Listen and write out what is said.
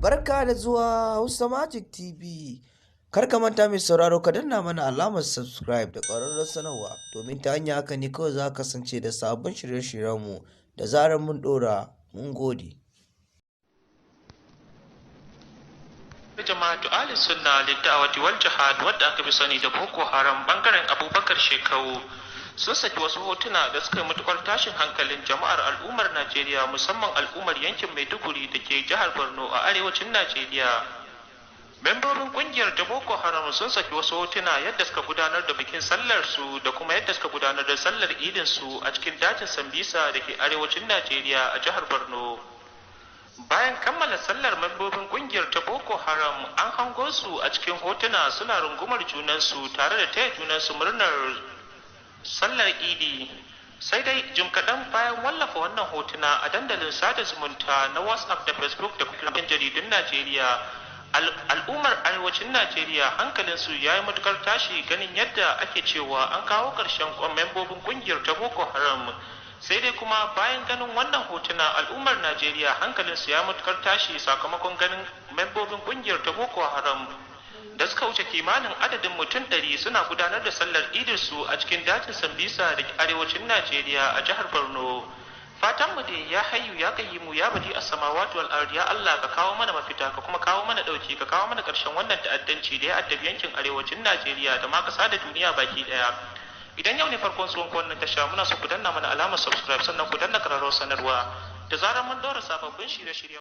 Barka da zuwa Hausa Magic TV. Kar ka manta mai sauraro, ka danna mana alamar subscribe da ƙararrawar sanarwa, domin ta hanya haka ne kawai za ka kasance da sabbin shirye-shiryenmu da zarar mun ɗora. Mun gode. Jama'atu Ali Sunna Lidda'awati wal Jihad, wadda aka fi sani da Boko Haram bangaren Abubakar Shekau, sun saki wasu hotuna da suka yi matukar tashin hankalin jama'ar al'ummar Najeriya, musamman al'ummar yankin Maiduguri da ke jihar Borno a arewacin Najeriya. Membobin kungiyar ta Boko Haram sun saki wasu hotuna yadda suka gudanar da bikin sallar su da kuma yadda suka gudanar da sallar idin su a cikin dajin Sambisa da ke arewacin Najeriya a jihar Borno. Bayan kammala sallar membobin kungiyar ta Boko Haram, an hango su a cikin hotuna suna rungumar junansu tare da taya junansu murnar sallar Idi. Sai dai jim kaɗan bayan wallafa wannan hotuna a dandalin sada zumunta na WhatsApp da Facebook da kuma jaridun Najeriya, al'ummar arewacin Najeriya hankalinsu ya yi matukar tashi ganin yadda ake cewa an kawo ƙarshen membobin kungiyar ta Boko Haram. Sai dai kuma bayan ganin wannan hotuna, al'ummar Najeriya hankalinsu ya matukar tashi sakamakon ganin membobin kungiyar ta Boko Haram da suka wuce kimanin adadin mutum 100 suna gudanar da sallar idinsu a cikin dajin Sambisa da arewacin Najeriya a jihar Borno. Fatan mu dai, ya hayyu ya mu ya badi as samawati wal ard, ya Allah ka kawo mana mafita, ka kuma kawo mana dauki, ka kawo mana karshen wannan ta'addanci da ya addabi yankin arewacin Najeriya da ma kasa da duniya baki daya. Idan yau ne farkon zuwan ku wannan tasha, muna so ku danna mana alamar subscribe, sannan ku danna kararrawar sanarwa da zarar mun dora sababbin shirye-shirye.